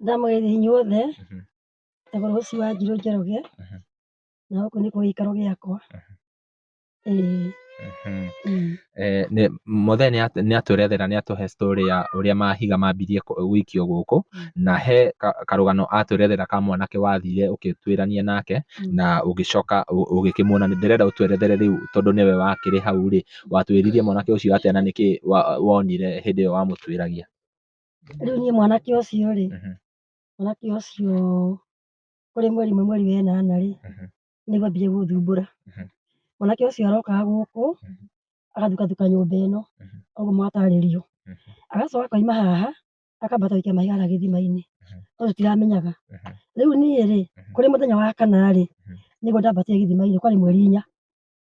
Ndamũgeithia inyuothe, njĩtagwo Rose Wanjirũ Njoroge, na gũkũ nĩkuo gĩikaro gĩakwa. Ĩĩ. Mũthee nĩ atwerethera nĩ atũhe story ya ũrĩa mahiga mambirie gũikio gũkũ, na he karũgano atwerethera ka mwanake wathire ũgĩtuĩrania nake, na ũgĩcoka ũgĩkĩmuona. Ndĩrenda ũtwerethere rĩu tondũ nĩwe wakĩrĩ hau rĩ, watwĩrire mwanake ũcio atĩa na nĩkĩ wonire hĩndĩ ĩyo wamũtuĩragia? Rĩu niĩ mwanake ũcio rĩ, mwanake ũcio kũrĩ mweri ũmwe mweri wa ĩnana rĩ, nĩguo ambirie gũthumbũra. Mwanake ũcio arokaga gũkũ, agathukathuka nyũmba ĩno, ũguo mwatarĩrio. Agacoka akoima haha, akambata gũikia mahiga harĩa gĩthima-inĩ, no tũtiramenyaga. Rĩu niĩ rĩ, kũrĩ mũthenya wa kana rĩ, nĩguo ndambatire gĩthima-inĩ, kwarĩ mweri inya.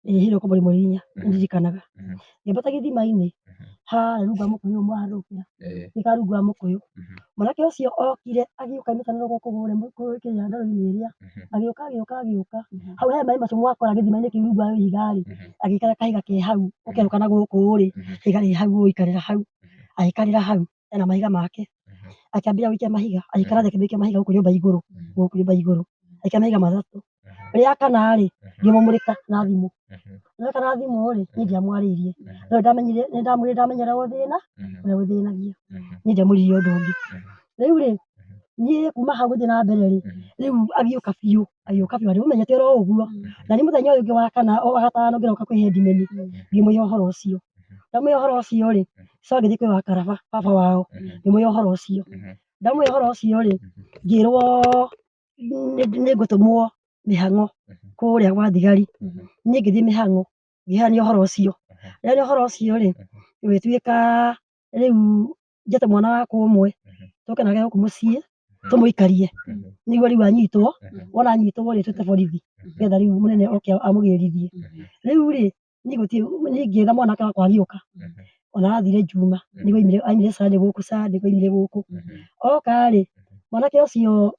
Ĩĩ hĩndĩ ĩyo kwĩ mweri inya nĩndirikanaga. Ngĩambata gĩthima-inĩ harĩa rungu rwa mũkũyũ ũyũ mwaharũrũkĩra, gĩka rungu rwa mũkũyũ. Mwanake ũcio okire agĩũka aumĩte na rũgongo kũrĩa kĩrĩa ndoro-inĩ ĩrĩa, agĩũka agĩũka agĩũka, hau he maĩ macio mwakora gĩthima-inĩ kĩu rungu rwa ihiga rĩ, agĩikara kahiga ke hau, ũkenũka na gũkũ rĩ, ihiga rĩ hau ũgũikarĩra hau, agĩikarĩra hau ena mahiga make, akĩambia gũikia mahiga, agĩikara thĩ akĩambia gũikia mahiga gũkũ nyũmba igũrũ, gũkũ nyũmba igũrũ, agĩikia mahiga matatũ. Rĩa kana rĩ, ngĩmũmũrĩka na thimũ. Ndamũrĩka na thimũ rĩ, niĩ ndiamwarĩirie, no nĩndamenyire nĩndamwĩrire ndamenya ũrĩa gũthĩna, ũrĩa gũthĩnagia. Niĩ ndiamwĩrire ũndũ ũngĩ. Rĩu rĩ, niĩ kuma hau gũthiĩ na mbere rĩ, rĩu agĩũka biũ, agĩũka biũ, na ndĩmũmenyete oro ũguo. Na niĩ mũthenya ũyũ ũngĩ wa kana, wa gatano ngĩroka kwĩ headman, ngĩmwĩra ũhoro ũcio. Ndamwĩra ũhoro ũcio rĩ, ngĩcoka ngĩthiĩ kwĩ Wakaraba, baba wao, ngĩmwĩra ũhoro ũcio. Ndamwĩra ũhoro ũcio rĩ, ngĩrwo nĩ ngũtũmwo mĩhang'o kũrĩa gwa thigari. Niĩ ngĩthiĩ mĩhang'o ngĩheana ũhoro ũcio. Ndaheana ũhoro ũcio rĩ, gũgĩtuĩka rĩu njĩte mwana wakwa ũmwe tũke nake gũkũ mũciĩ tũmũikarie nĩguo rĩu anyitwo, wona anyitwo rĩ twĩte borithi nĩgetha rĩu mũnene oke amũgĩrithie. Rĩu rĩ, niĩ gũtirĩ niĩ ngĩetha mwanake wakwa agĩũka, ona athire Juma nĩguo aumire Sunday gũkũ Sunday nĩguo aumire gũkũ. Oka rĩ, mwanake ũcio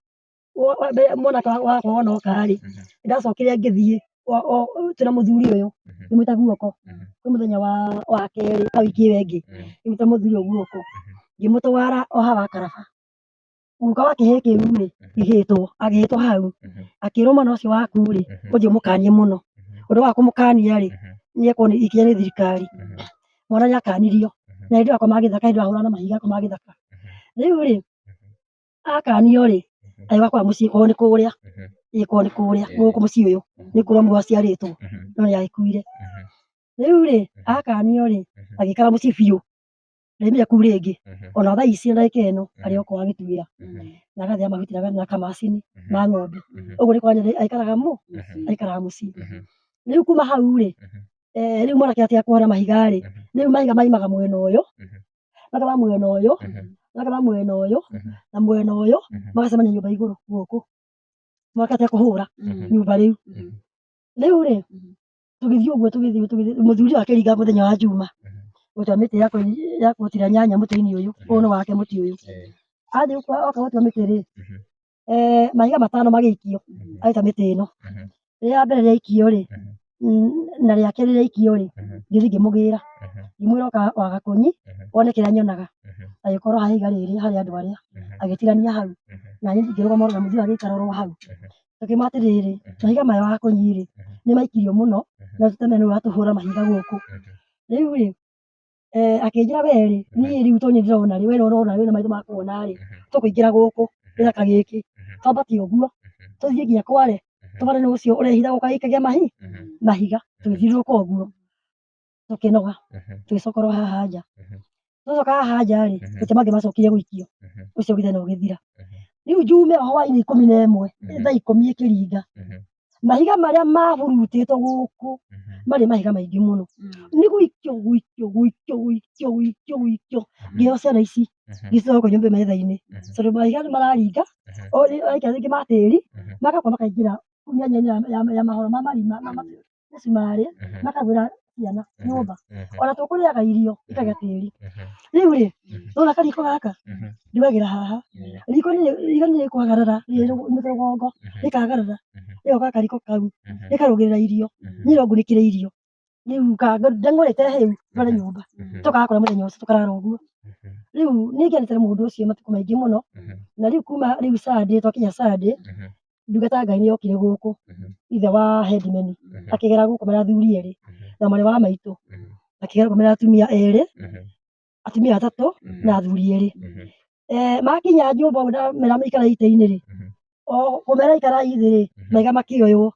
mwanake wakwa wona oka rĩ, nĩndacokire ngĩthiĩ twĩna mũthuri ũyũ ngĩmwĩta guoko, kwĩ mũthenya wa kerĩ wa wiki ĩyo ĩngĩ, ngĩmwĩta mũthuri ũyũ guoko, ngĩmũtwara o haha Karaba. Guka wa kĩhĩĩ kĩu rĩ, gĩgĩtwo, agĩtwo hau, akĩrwo mwana ũcio waku rĩ, ũthiĩ ũmũkanie mũno, ũndũ wa kũmũkania rĩ, nĩ ekuonia ikinya nĩ thirikari. Mwana nĩ akanirio, na hĩndĩ ĩyo akomaga gĩthaka, hĩndĩ ĩyo ahũranaga na mahiga akomaga gĩthaka. Rĩu rĩ, akanio rĩ, agĩũka kwao mũciĩ kwao nĩ kũrĩa, ĩĩ kwao nĩ kũrĩa, gũkũ mũciĩ ũyũ, nĩ kũrĩa mũgũo aciarĩtwo, no nĩ agĩkuire. Rĩu rĩ, akanio rĩ, agĩikara mũciĩ biũ, ndaumire kũu rĩngĩ, ona thaa ici ndagĩka ĩno, arĩ o kũu agĩtuĩra, na agathĩa mahuti na kamacini ma ng'ombe, ũguo nĩ kuonania aikaraga aikaraga mũciĩ. Rĩu kuma hau rĩ, rĩu mwanake atiga kũhũra mahiga rĩ, rĩu mahiga maimaga mwena ũyũ, makama mwena ũyũ, makama mwena ũyũ, na mwena ũyũ, magacemania nyũmba igũrũ gũkũ, mwanake atiga kũhũra nyũmba rĩu. Rĩu rĩ, tũgĩthiĩ ũguo tũgĩthiĩ tũgĩthiĩ mũthuri ũyũ akĩringa mũthenya wa Juma gũtua mĩtĩ ya gũtira nyanya mũtĩ-inĩ ũyũ, ũyũ nĩ wake mũtĩ ũyũ. Athiĩ oka gũtua mĩtĩ rĩ, mahiga matano magĩikio agĩtua mĩtĩ ĩno. Rĩa mbere rĩaikio rĩ, na rĩa kerĩ rĩaikio rĩ, ngĩthiĩ ngĩmũgĩra, ngĩmwĩra oka wagakonyi wone kĩrĩa nyonaga. Agĩkorwo haha ihiga rĩrĩ harĩ andũ arĩa, agĩtirania hau, na niĩ ngĩrũgama na mũthuri agĩikara oro hau. Tũkiuga atĩrĩrĩ, mahiga maya wakũnyi rĩ, nĩ maikirio mũno, na tũteme nĩwe watũhũra mahiga gũkũ. Rĩu rĩ, akĩnjĩra we rĩ, niĩ rĩu tondũ nĩ ndĩrona rĩ, we nĩ ũrona wĩna maitho ma kuona rĩ, tũkũingĩra gũkũ gĩthaka gĩkĩ, twambate ũguo, tũthiĩ nginya kware, tũbare nĩ ũcio ũrehitha gũka agĩikagia mahiga, tũgĩthiũrũrũka ũguo. Tũkĩnoga, tũgĩcoka oro haha nja. Twacoka haha nja rĩ, gũtirĩ mangĩ macokire gũikio, ũcio ũgĩthiĩ na ũgĩthira. Rĩu njume o hwainĩ 11, thaa 10 ĩkĩringa, mahiga marĩa maburutĩtwo gũkũ, marĩ mahiga maingĩ mũno. Nĩ gũikio gũikio gũikio gũikio gũikio gũikio, ngĩheo ciana ici, ngĩcicoka nyũmba metha-inĩ, tondũ mahiga nĩ mararinga, aikia rĩngĩ ma tĩri, magacoka makaingĩra mĩanya-inĩ ya mahoro ma marima. Mĩcumarĩ makagwĩra ciana nyũmba ona tũkũrĩaga irio ikagĩa tĩri. Rĩu rĩ, nĩwona kariko gaka ndugagĩra haha, riko riko nĩ rĩkwagarara rĩumĩte rũgongo rĩkagarara rĩgoka kariko kau rĩkarũgĩrĩra irio, niĩ no ngunĩkĩre irio. Rĩu ndeng'ũrĩte hĩu ndware nyũmba, tũkaga kũrĩa mũthenya ũcio tũkarara ũguo. Rĩu niĩ ngĩanĩte na mũndũ ũcio matukũ maingĩ mũno, na rĩu kuma rĩu Sunday twakinya Sunday, ndungata ya Ngai nĩ yokire gũkũ, ithe wa headman akĩgera gũkũ marĩ athuri erĩ na mwarĩ wa maitũ, akĩgera gũkũ marĩ atumia erĩ, atumia atatũ na athuri erĩ. Makinya nyũmba ũguo ndamera maikare itĩ-inĩ rĩ, o kũmera ikarai thĩ rĩ, mahiga makĩoywo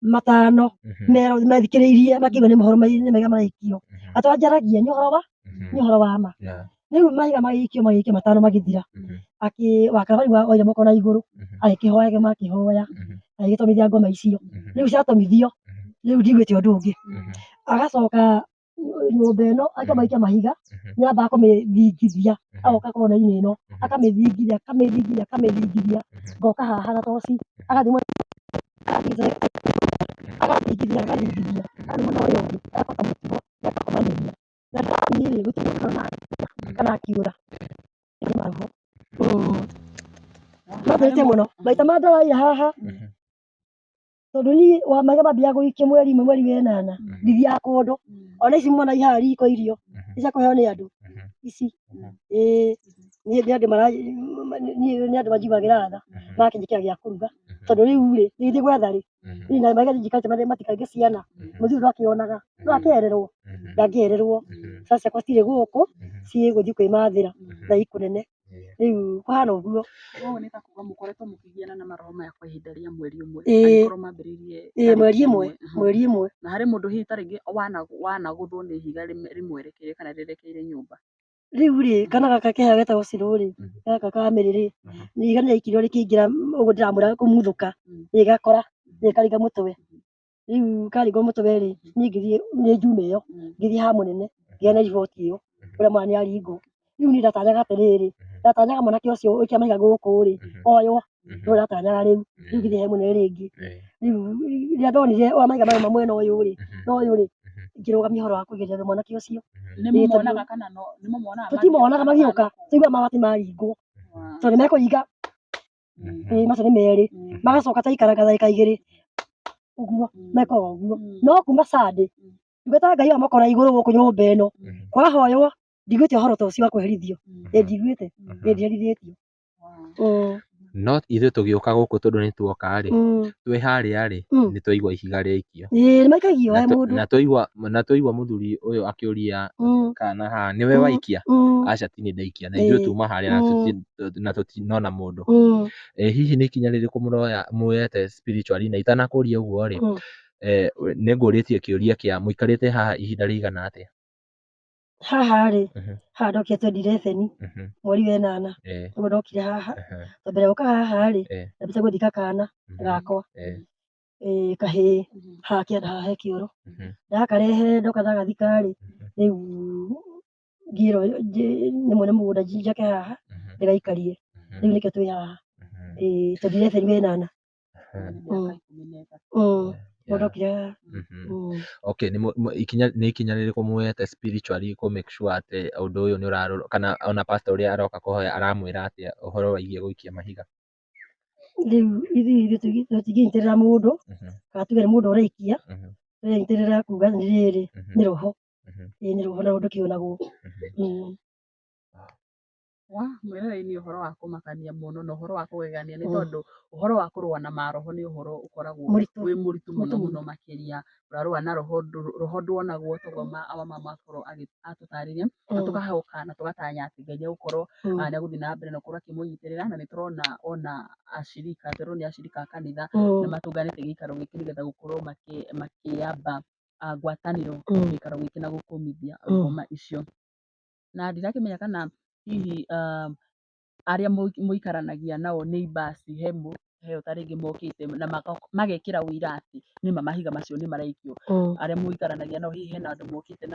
matano methikĩrĩirie makĩigua nĩ mohoro nĩ mahiga maraikio. Atĩ njaragia nĩ ũhoro wa nĩ ũhoro wa ma. Rĩu mahiga magĩikio magĩikio matano magĩthira. Akĩ wa karabari oire moko na igũrũ agĩkĩhoya makĩhoya agĩgĩtomithia ngoma icio. Rĩu ciatomithio rĩu ndiguĩte ũndũ ũngĩ. Agacoka nyũmba ĩno akĩamba gũikia mahiga nĩ ambaga kũmĩthingithia agoka kona-inĩ ĩno akamĩthingithia akamĩthingithia akamĩthingithia ngoka haha na toci agathiĩ mwena agathingithia agathingithia agathiĩ mwena ũyũ ũngĩ agakota mũtugo agakomanĩria na ndathiĩ rĩ gũtirĩ mũndũ ona kana akiũra mathĩrĩte mũno maita ma ndaraia haha tondũ niĩ wa mahiga mambia gũikio mweri ũmwe mweri wa ĩnana ndithiaga kũndũ ona ici mwana i haha riko irio cia kũheo nĩ andũ ici ĩĩ niĩ nĩ andũ mara niĩ nĩ andũ manjiguagĩra tha magakĩnjĩkĩra gĩa kũruga tondũ rĩu rĩ ingĩthiĩ gwetha rĩ niĩ na mahiga njikarĩte matikaingĩ ciana mũthuri ndakĩonaga no akererwo ndangĩererwo ciana ciakwa citirĩ gũkũ ciĩ gũthiĩ kwĩmathĩra na i kũnene rĩu kũhana ũguo. Ũguo nĩ ta kuga mũkoretwo mũkĩgiana na maroho maya kwa ihinda rĩa mweri ũmwe Ĩĩ. angĩkorwo mambĩrĩirie Ĩĩ tarĩki mweri ĩmwe ĩmwe. mweri ĩmwe. Na harĩ mũndũ hihi ta rĩngĩ wanagũthwo nĩ ihiga rĩmwerekeire kana rĩrekeire nyũmba? Rĩu rĩ kana gaka keha getagwo Cirũ rĩ gaka ka Mĩrĩ rĩ ihiga nĩ rĩaikirio rĩkĩingĩra ũguo ndĩramwĩra kũmuthũka rĩgakora rĩkaringa mũtwe. Rĩu karingwo mũtwe rĩ niĩ ngĩthiĩ nĩ njuma ĩyo ngĩthiĩ ha mũnene ngĩheana riboti ĩyo ũrĩa mwana nĩ aringwo. Rĩu niĩ ndatanyaga atĩrĩrĩ ndatanyaga mwanake ũcio ũikia mahiga gũkũ rĩ oywo nĩguo ndatanyaga rĩu. Rĩu ngĩthiĩ he mũnene rĩngĩ. Rĩu rĩrĩa ndonire ũrĩa mahiga marauma mwena ũyũ rĩ na ũyũ rĩ ngĩrũgamia ũhoro wa kũgirĩrĩria mwanake ũcio. Nĩ mũmonaga kana no nĩ mũmonaga Tũtimonaga magĩũka tũiguaga mabati maringwo tondũ nĩ mekũringa ĩĩ macio nĩ merĩ magacoka taikaranga ndagĩka igĩrĩ ũguo mekaga ũguo no kuma Sunday ndungata ya Ngai amakora igũrũ gũkũ nyũmba ĩno kwahoywo ndiguĩte ũhoro ta ũcio wa kweherithio ĩ ndiguĩte ĩ ndiherithĩtio. No ithuĩ tũgĩũka gũkũ tondũ nĩ tuoka rĩ, twĩ harĩa rĩ, nĩ twaigua ihiga rĩaikio. Ĩĩ nĩ maikagio Na he mũndũ. Na twaigua mũthuri ũyũ akĩũria kana haha nĩwe waikia? Aca ti niĩ ndaikia. Na ithuĩ tuma harĩa na tũtinona mũndũ. Hihi nĩ ikinya rĩrĩkũ mũroya muoyete spiritually? Na itanakũria ũguo rĩ, nĩ ngũrĩtie kĩũria kĩa mũikarĩte haha ihinda rĩigana atĩa? Haha rĩ, haha ndokire 2011 mweri wa ĩnana nĩguo ndokire haha, tondũ mbere ya gũka haha rĩ, ndambĩte gũthika kana gakwa kahĩĩ haha kĩanda haha he kĩoro. Ndakarehe ndoka ndagathika rĩ, rĩu ngĩrwo nĩ mwene mũgũnda njake haha ndĩgaikarie, rĩu nĩkĩo twĩ haha, 2011 wa ĩnana. Nĩguo ndokire haha. Okay, nĩ ikinya nĩ ikinya rĩrĩkũ muoyete spiritually kũ make sure atĩ ũndũ ũyũ nĩ ũrarorwo kana ona pastor ũrĩa aroka kũhoya aramwĩra atĩa ũhoro wĩgiĩ gũikia mahiga? Rĩu ithuĩ tũtingĩnyitĩrĩra mũndũ kana tuge nĩ mũndũ ũraikia, tũrenyitĩrĩra kuga nĩ rĩrĩ nĩ roho, ĩĩ nĩ roho na ũndũ ũkĩonagwo. Wa mwĩroreri nĩ ũhoro wa kũmakania mũno na ũhoro wa kũgegania nĩ tondũ ũhoro wa kũrũa na maroho nĩ ũhoro ũkoragwo Mũritũ. wĩ mũritũ mũno Mũritũ mũno makĩria. Ũrarũa na roho, roho ndwonagwo toguo our mama akorwo atũtarĩria na tũkahoka na tũgatanya atĩ Ngai nĩ egũkorwo nĩ egũthiĩ na mbere na gũkorwo akĩmũnyitĩrĩra na nĩ tũrona ona acirika, twerwo nĩ acirika a kanitha nĩ matũnganĩte gĩikaro gĩkĩ nĩgetha gũkorwo makĩamba ngwatanĩro gĩikaro gĩkĩ na gũkũmithia ngoma icio. Na ndirakĩmenya kana hihi arĩa mũikaranagia nao neighbours he heo ta rĩngĩ mokĩte na magekĩra ũira atĩ nĩma mahiga macio nĩ maraikio. Arĩa mũikaranagia nao hihi hena andũ mokĩte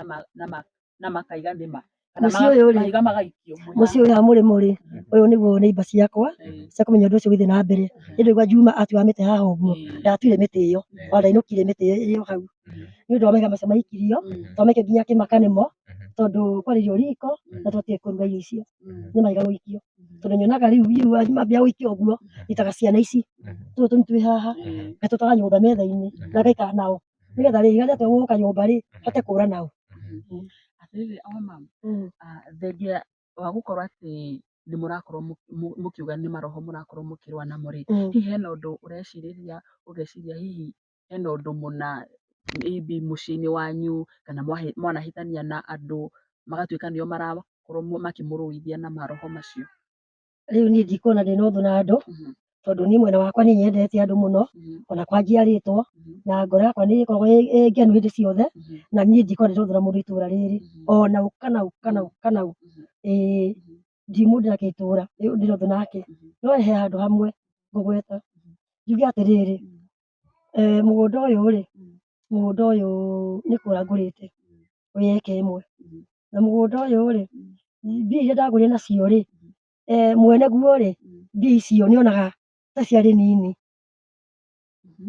na makaiga nĩma kana Mũciĩ ũyũ rĩ, mahiga magaikio mwĩ mũciĩ ũyũ haha mũrĩmo rĩ, ũyũ nĩguo neighbour ciakwa cia kũmenya ũndũ ũcio ũgĩthiĩ na mbere. Nĩ ndaigua Juma atuaga mĩtĩ haha ũguo, ndatuire mĩtĩ ĩyo, ona ndainũkire mĩtĩ ĩyo ĩrĩ o hau. Nĩ ũndũ wa mahiga macio maikirio, twamaikio nginya akĩmaka nĩmo, tondũ kwarĩrio riko na tũtige kũruga irio icio, nĩ mahiga gũikio. Tondũ nyonaga rĩu mambia gũikio ũguo, nyitaga ciana ici, tũtũ tũnini twĩ haha, ngatũtwara nyũmba metha-inĩ na ngaikara nao. Nĩgetha rĩrĩ rĩrĩa gũka nyũmba rĩ, hote kũra nao. Atĩrĩrĩ o mama, thengia wa gũkorwo atĩ nĩ mũrakorwo mũkiuga nĩ maroho mũrakorwo mũkĩrũa namo rĩ, hihi hena ũndũ ũrecirĩria ũgeciria hihi hena ũndũ mũna maybe mũciĩ-inĩ wanyu kana mwanahĩtania na andũ magatuĩka nĩo marakorwo makĩmũrũithia na maroho macio? Rĩu niĩ ndikuona ndĩna ũthũ na andũ, tondũ niĩ mwena wakwa niĩ nyendete andũ mũno, ona kwa njiarĩtwo, na ngoro yakwa nĩ ĩkoragwo ĩ ngenu hĩndĩ ciothe, na niĩ ndikoragwo ndĩ na ũthũ na mũndũ itũra rĩrĩ, ona ũ kana ũ kana ũ kana ũ. Ĩĩ ndirĩ mũndũ ndĩnake itũra ndĩna ũthũ nake, no he handũ hamwe ngũgweta, njuge atĩrĩrĩ, mũgũnda ũyũ rĩ, mũgũnda ũyũ nĩ kũgũra ngũrĩte wĩ eka ĩmwe, na mũgũnda ũyũ rĩ, mbia iria ndagũrire nacio rĩ, mwene guo rĩ, mbia icio nĩ onaga ta ciarĩ nini,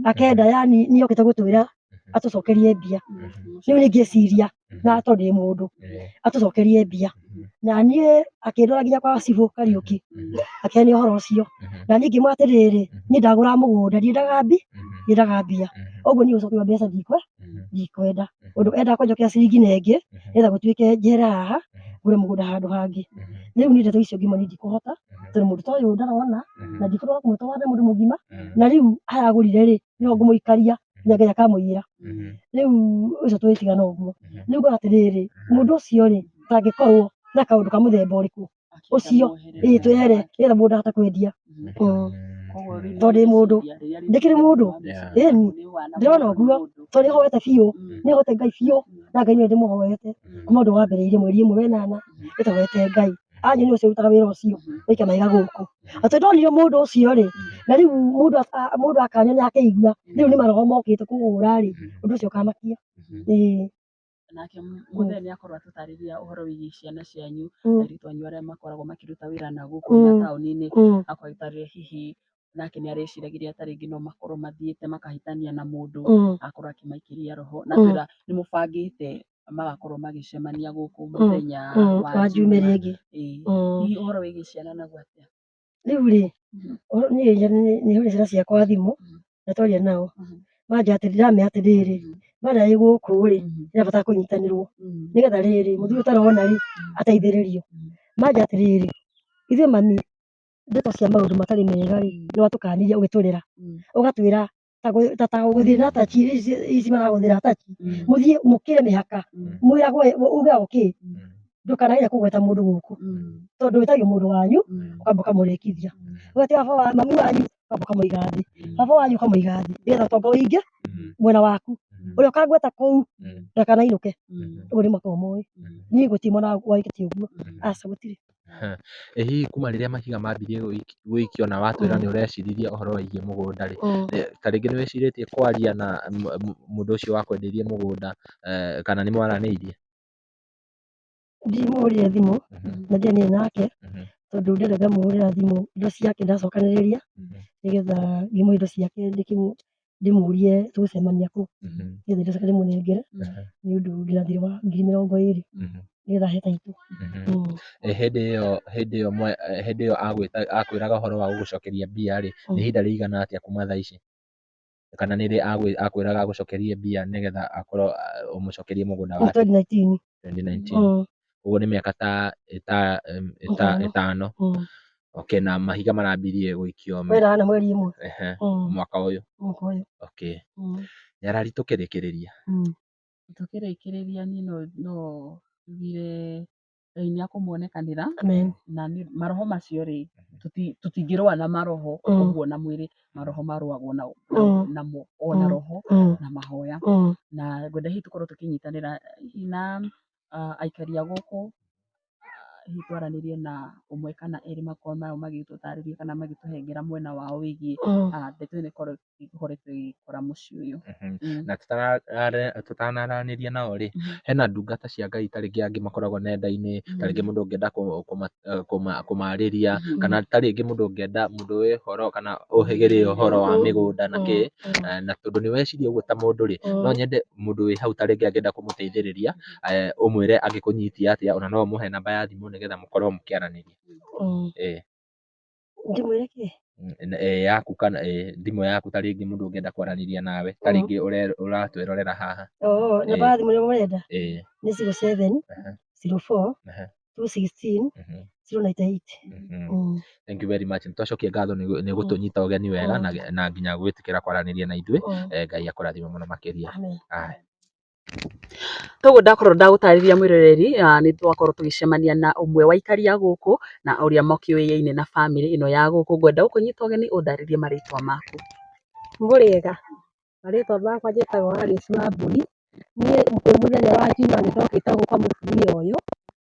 akenda yani nĩ okĩte gũtwĩra atũcokerie mbia. Rĩu niĩ ngĩciria na tondũ ndĩ mũndũ, atũcokerie mbia, na niĩ akĩndwara nginya kwa cibũ Kariũki, akĩania ũhoro ũcio, na niĩ ngĩmwĩra atĩrĩrĩ, niĩ ndagũra mũgũnda ndiendaga ndiendaga mbia, ũguo niĩ gũcokerio mbeca ndikwenda, ũndũ endaga kũnjokeria ciringi na ĩngĩ, nĩgetha gũtuĩke njehere haha ngũre mũgũnda handũ hangĩ. Rĩu niĩ ndeto icio ngĩmwĩra niĩ ndikũhota, tondũ mũndũ ta ũyũ ndarona, na ndikũhota kũmũtwara nĩ mũndũ mũgima, na rĩu harĩa agũrire rĩ, nĩho ngũmũikaria nginya Ngai akamũiyĩra. Rĩu ũcio tũgĩtigana ũguo. Rĩu ngona atĩrĩrĩ, mũndũ ũcio rĩ, tangĩkorwo na kaũndũ ka mũthemba ũrĩkũ, ũcio ĩĩ twehere nĩgetha mũndũ ahote kwendia. Tondũ ndĩ mũndũ, ndĩkĩrĩ mũndũ, ĩni ndĩrona ũguo, tondũ nĩ hoete biũ, nĩ hoete Ngai biũ, na Ngai nĩwe ndĩmũhoete, kuma ũndũ wambĩrĩirie mweri ĩmwe wenana, nĩtũhoete Ngai. Anyonia ũcio ũrutaga wĩra ũcio, gũikia mahiga gũkũ. Atĩ ndonire mũndũ ũcio rĩ, na rĩu mũndũ akanyonia akĩigua, rĩu nĩ maroho mokĩte kũhũra rĩ, ũndũ ũcio ũkamakia. Ĩĩ. Nake mũthee nĩ akorwo atũtarĩria ũhoro wĩgiĩ ciana cianyu, airĩtu anyu arĩa makoragwo makĩruta wĩra na gũkũ mataũni-inĩ, akorwo agĩtarĩria hihi nake nĩ areciragĩria ta rĩngĩ no makorwo mathiĩte makahĩtania na mũndũ, akorwo akĩmaikĩria roho, na twĩra nĩ mũbangĩte magakorwo magĩcemania gũkũ mũthenya wa Njumĩrĩ ĩngĩ. Hihi ũhoro wĩgiĩ ciana naguo atĩa? Rĩu rĩ, niĩ nĩ hũrĩte ciana ciakwa thimũ, na twaria nao, manjĩra atĩrĩ, ndĩramera atĩrĩrĩ, mbara ĩ gũkũ rĩ, ĩrabatara kũnyitanĩrwo, nĩgetha rĩrĩ, mũthuri ũyũ ũtarona rĩ, ateithĩrĩrio. Manjĩra atĩrĩrĩ, ithuĩ mami, ndeto cia maũndũ matarĩ mega rĩ, nĩ watũkanirie ũgĩtũrera, ũgatwĩra ta gũthiĩ na tachi ici marahũthĩra tachi, mũthiĩ mũkĩre mĩhaka, mwĩragwo uge okay, ndũkanagerie kũgweta mũndũ gũkũ, tondũ wĩtagio mũndũ wanyu, ũkamba ũkamũrĩkithia. Ũgeti baba wa mami wanyu, ũkamba ũkamũiga thĩ, baba wanyu ũkamũiga thĩ, nĩgetha ũtonga ũingĩ mwena waku. Ũrĩa ũkagweta kũu ndakanainũke. Ũguo nĩ makoragwo moĩ. Niĩ gũtirĩ mwana waikĩtie ũguo, aca gũtirĩ. Ĩ hihi kuma rĩrĩa mahiga mambirie gũikio na watwĩra nĩ ũreciririe ũhoro wĩgiĩ mũgũnda rĩ, ta rĩngĩ nĩ wĩcirĩtie kwaria na mũndũ ũcio wakwendeirie mũgũnda kana nĩ mwaranĩirie? Ndimũhũrĩire thimũ na ndiaranĩirie nake tondũ ndĩrenda ndamũhũrĩra thimũ indo ciake ndacokanĩrĩria nĩgetha ngĩmũhe indo ciake ndĩmũrie tũgũcemania kũ nĩgetha indo ciake ndĩmũnengere nĩ ũndũ ndĩna thirĩ wa 20,000 nĩgetha ahe taitũ. Hĩndĩ ĩyo hĩndĩ ĩyo hĩndĩ ĩyo akwĩraga ũhoro wa gũgũcokeria mbia rĩ, nĩ ihinda rĩigana atĩa kuma thaa ici? Kana nĩ rĩ akwĩraga agũcokerie mbia nĩgetha akorwo ũmũcokerie mũgũnda wake? 2019. 2019. Ũguo nĩ mĩaka ta ĩtano. Okay, na mahiga marambirie gũikio Wena mweri ĩmwe. Mwaka ũyũ. Mwaka ũyũ. Okay. Nyarari tũkĩrĩkĩrĩria. Tũkĩrĩkĩrĩria niĩ no njugire Ngai nĩ akũmuonekanĩra. Amen. Na maroho macio rĩ, tũtingĩrũa na maroho ũguo na mwĩrĩ, maroho marũagwo namo o na roho na mahoya. Na ngwenda hihi tũkorwo tũkĩnyitanĩra hihi na aikari a gũkũ, hihi twaranĩrie na ũmwe kana erĩ makorwo nao magĩtũtarĩria kana magĩtũhengera mwena wao wĩgiĩ ndeto ĩno ĩkoretwo ĩgĩkora mũciĩ ũyũ. Na tũtanaranĩria nao rĩ, hena ndungata cia Ngai ta rĩngĩ angĩ makoragwo nenda-inĩ, ta rĩngĩ mũndũ ũngĩenda kũmarĩria, kana ta rĩngĩ mũndũ ũngĩenda mũndũ wĩ ũhoro kana ũhĩgĩrĩire ũhoro wa mĩgũnda na kĩ, na tondũ nĩ weciria ũguo ta mũndũ rĩ, no nyende mũndũ wĩ hau ta rĩngĩ angĩenda kũmũteithĩrĩria, ũmwĩre angĩkũnyitia atĩa, ona no ũmũhe namba ya thimũ nĩgetha mũkorwo mũkĩaranĩria. Ndĩmwĩre kĩ? Yaku kana thimũ yaku ta rĩngĩ mũndũ ũngĩenda kwaranĩria nawe ta rĩngĩ ũratwĩrorera haha. Oo, namba ya thimũ nĩyo mũrenda? Ĩĩ. Nĩ 07 04 216 098. Thank you very much. Nĩtwacokia ngatho nĩ gũtũnyita ũgeni wega na nginya gwĩtĩkĩra kwaranĩria na ithuĩ. Ngai akũrathime mũno makĩria. Amen. Aya. Toguo ndakorwo ndagũtarĩria mwĩroreri, nĩ twakorwo tũgĩcemania na ũmwe wa aikari a gũkũ na ũrĩa makĩũyaine na bamĩrĩ ĩno ya gũkũ. Ngwenda gũkũnyita ũgeni ũndarĩrie marĩtwa maku. Mũrĩega, marĩtwa makwa njĩtagwo Alice Wambui. Niĩ kwĩ mũthenya wa Njuma nĩ ndokĩte gũkũ kwa mũtumia ũyũ,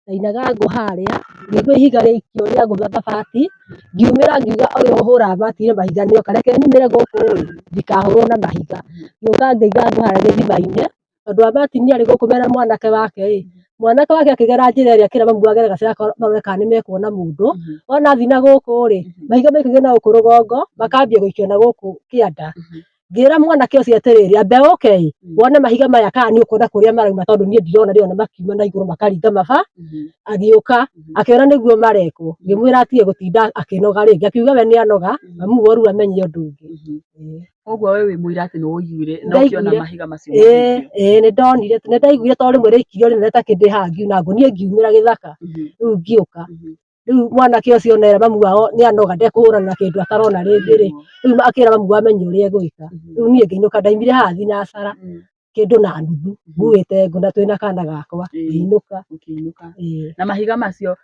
ndainaga ngũ harĩa, ngĩigua ihiga rĩaikio rĩagũtha mabati, ngiumĩra ngiuga ũyũ ũhũraga bati na mahiga nĩoka, reke nyumĩre gũkũ ĩ, ndikahũrwo na mahiga. Ngĩũka ngĩiga ngũ harĩa gĩthima-inĩ, tondũ wa Martin arĩ gũkũ mena mwanake wake ĩ, mwanake wake akĩgera njĩra ĩrĩa akĩra mami wake gacĩra marore kana nĩmekuona mũndũ, ona athiĩ na gũkũ rĩ, mahiga maikagio na gũkũ rũgongo, makambia gũikio na gũkũ kĩanda. Ngĩra mwanake ũcio atĩrĩrĩ, ambe ũke ĩ, wone mahiga maya kana nĩ ũkuona kũrĩa marauma tondũ niĩ ndirona ndĩrona makiuma na igũrũ makaringa maba, agĩũka akĩona nĩguo marekwo, ngĩmwĩra atige gũtinda akĩnoga rĩngĩ, akiuga we nĩ anoga, amu woru amenye ũndũ ũngĩ. Koguo we wĩ mũira atĩ nĩ woiguire na ũkĩona Ndaiguire. mahiga macio Ĩĩ, magĩikio. ĩĩ nĩ ndonire, nĩ ndaiguire tondũ rĩmwe rĩaikirio rĩnene ta kĩndĩ haha ngiuna ngũ, niĩ ngiumĩra gĩthaka, rĩu ngĩũka. Rĩu mwanake ũcio nera mamu wao nĩ anoga ndekũhũrana na kĩndũ atarona rĩngĩ rĩ, rĩu akĩra mamu wao amenye ũrĩa egwĩka. Rĩu niĩ ngĩinũka ndaimire haha thinacara kĩndũ na nuthu nguĩte ngũ na twĩna kana gakwa ngĩinũka. Ũkĩinũka. Ĩĩ. Na mahiga macio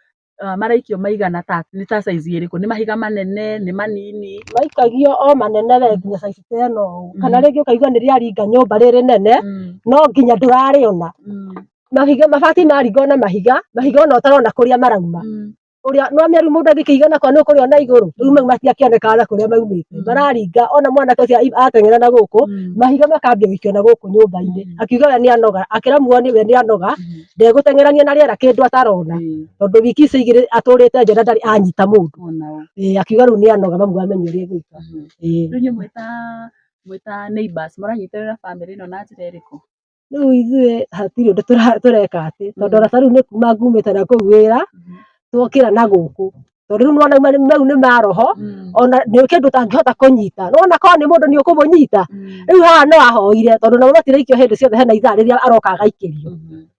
maraikio maigana ta nĩ ta size ĩrĩkũ? Nĩ mahiga manene, nĩ manini? Maikagio o manene we nginya size ta ĩno ũũ. Kana rĩngĩ ũkaigua nĩ rĩaringa nyũmba rĩrĩ nene no nginya ndũrarĩona. Mahiga mabati maringwo na mahiga, mahiga ona ũtarona kũrĩa marauma. Ũrĩa no mĩaru mũndũ angĩkĩiga nakwa nĩ ũkũrĩona igũrũ. Rĩu mau matiakĩonekaga na kũrĩa maumĩte. Mararinga ona mwanake ũcio ateng'era na gũkũ, mahiga makambia gũikio na gũkũ nyũmba-inĩ. Akiuga we nĩ anoga, akĩra muoni we nĩ anoga, ndegũteng'erania na rĩera kĩndũ atarona. Tondũ wiki ici igĩrĩ atũrĩte nja na ndarĩ anyita mũndũ. Ĩĩ akiuga rĩu nĩ anoga mamu amenye ũrĩa egwĩka. Ĩĩ. Rĩu inyuĩ mwĩ ta neighbours mũranyitĩrĩra bamĩrĩ ĩno na njĩra ĩrĩkũ? Rĩu ithuĩ hatirĩ ũndũ tũreka atĩ, tondũ ona ta rĩu nĩ kuma ngumĩte na kũu wĩra, twokĩra na gũkũ, tondũ rĩu nĩwona mau nĩ ma roho, ona nĩ kĩndũ ũtangĩhota kũnyita, nĩwona korwo nĩ mũndũ nĩ ũkũmũnyita, rĩu haha no ahoire tondũ nao matiraikio hĩndĩ ciothe hena ithaa rĩrĩa aroka agaikĩrio,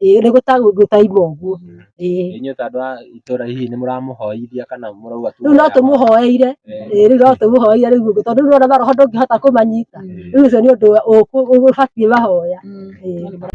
ĩĩ nĩ gũtaima ũguo, ĩĩ. Inyuĩ ta andũ a itũra hihi nĩ mũramũhoithia kana mũrauga tu Rĩu no tũmũhoeire, ĩĩ rĩu no tũmũhoeire rĩu ũguo tondũ rĩu nĩwona maroho ndũngĩhota kũmanyita, rĩu ũcio nĩ ũndũ ũbatiĩ mahoya, ĩĩ.